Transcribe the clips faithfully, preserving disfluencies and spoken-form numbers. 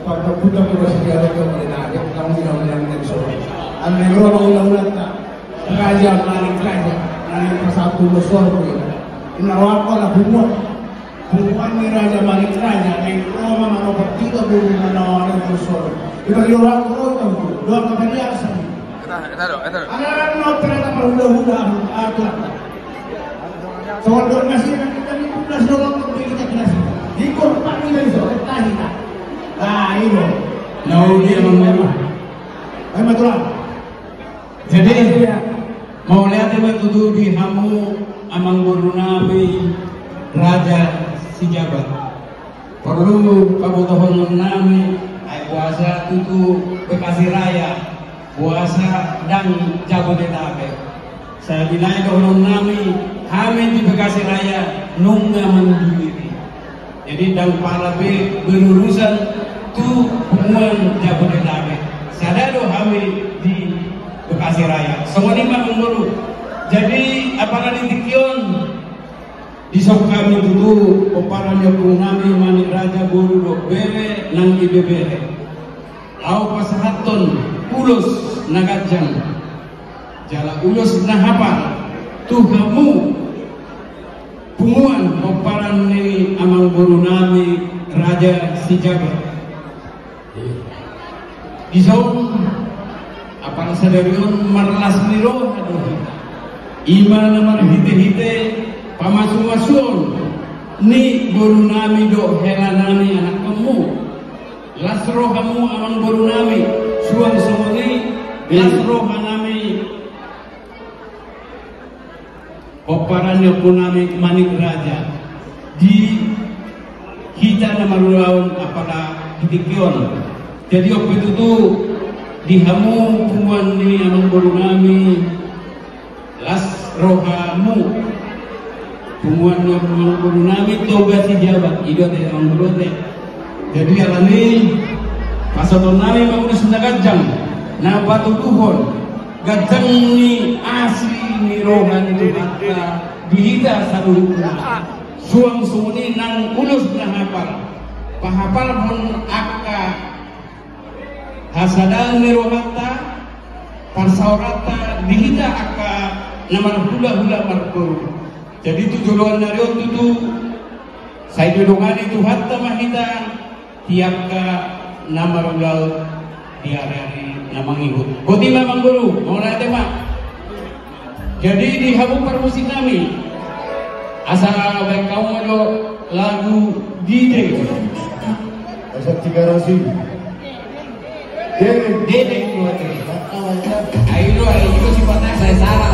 Pamputa pura setiap orang boleh tarik, kamu tidak menang dan soal. Anda yang orang undang-undang tak. Raja Manik Raja, Manik Pasatu Besor. Ina wako na punguan. Punguan ni Raja Manik Raja, naeng ro ma manopat tiga puluh lima na orang Besor. Ina di orang ro tahu, doang apa dia asal. Eta, eta do, eta do. Anak-anak no ternyata perhula-hula, atur. Soal donasi yang kita ni tugas dorong ke kita jelas. Di korban ini dari soal tahi tak. Nah, ini. Nah, dia memang. Ayo, Matulang. Jadi, mauliate ma tutu di hamu amangboru nami Raja Sijabat. Porlu pabotohonon nami, ai boasa tutu Bekasi Raya, boasa ndang Jabodetabek. Sai binaen dohonon nami, hami di Bekasi Raya nunga mandiri. Jadi ndang pala be berurusan tu punguan Jabodetabek. Sada do hami di Bekasi Raya. Songon i ma amangboru. Jadi apala di tingki on, dison hami tutu pomparan ni ompung nami Manik Raja boru dohot bere nang Ibebere. Ahu pasahathon ulos na ganjang jala ulos na hapal tu hamu punguan pomparan ni amangboru nami Raja Sijabat. Dison apala sadari on marlas ni roha do hita. I ma na marhite-hite pamasu-masuon ni boru nami dohot hela nami anakkonmu. Las rohamu amangboru nami, suang songon i las roha nami pomparan ni ompung nami Manik Raja di hita na marulaon apala di tingki on. Jadi on pe tutu di hamu punguan ni amangboru nami, las rohamu. Punguan ni amangboru nami Toga Sijabat, i do ate amangboru ate. Jadi alani i pasahaton nami ma ulos na ganjang na patuduhon ganjang ni asi ni roha ni Tuhanta di hita saluhutna. Suang songon i nang ulos na hapal, pahapalhon angka hasadaan ni rohanta, parsaoranta di hita angka na marhula-hula marboru. Jadi tu joloan ni ari on tutu sai didongani Tuhanta ma hita di angka na marulaon di ari-ari na mangihut. Boti ma amangboru, mauliate ma. Jadi di hamu parmusik nami, asa baen hamu ma jo lagu Dede. Asa Tigaras i. Dede. Dede, mauliate. Ayo, ayo, ayo, si Patah, saya salah.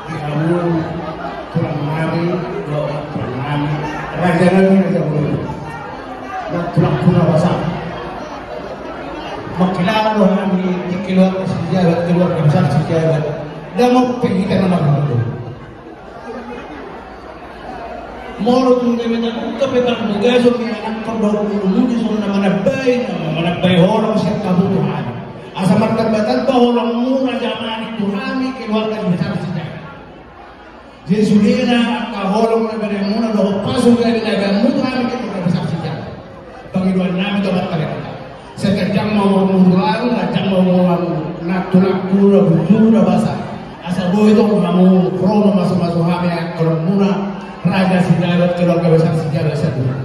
Di hamu tulang nami, dohot tulang nami, raja nami, raja nami. Nang tulang-tulang basa. Mangkilala do hami di keluarga Sijabat, keluarga besar Sijabat. Dang pe hita na marhundul. Molo tung gabe tabuka pe tarbagaso mianakon dohot ngolumuna songon na manambai, na manambai holong sian hamu tu hami. Asa martambatamba holongmu raja nami tu hami keluarga besar Sijabat. Jadi sudena angka holong na baenmuna dohot pasu gabe na baenmu tu hami keluarga besar Sijabat. Pangidoan nami tu Amanta Debata. Sai ganjang ma umurmu tulang, ganjang ma umurmu nang tulang, tulang bujur na basa. Asa boi tong hamu ro mamasu-masu hami angka holongmuna raja Sijabat, keluarga besar Sijabat saluhutna.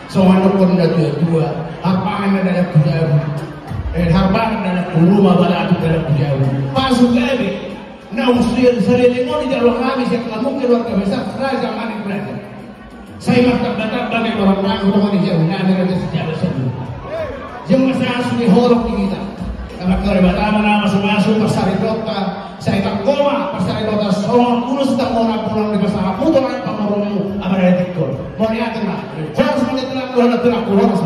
Songon na nidok ni natua-tua, harbangan na dalan tu jabu, eh, harbangan na dalan tu ruma, balatuk dalan tu jabu. Pasu gabe na unsur saleleng on dijalo hami sian hamu keluarga besar raja nami, raja. Sai martamba-tamba ma holong nami tu hamu raja nami, raja Sijabat saluhutna. Jala sai sude holong di hita. Amanta Debata ma na masu-masu parsaripeonta, sai tanggo ma parsaripeonta songon ulos tanggo na bolang dipasahat hamu tu lae pamoruonmu, Amanta Debata. Mauliate ma. Horas ma di tulang, horas ma di tulang, horas.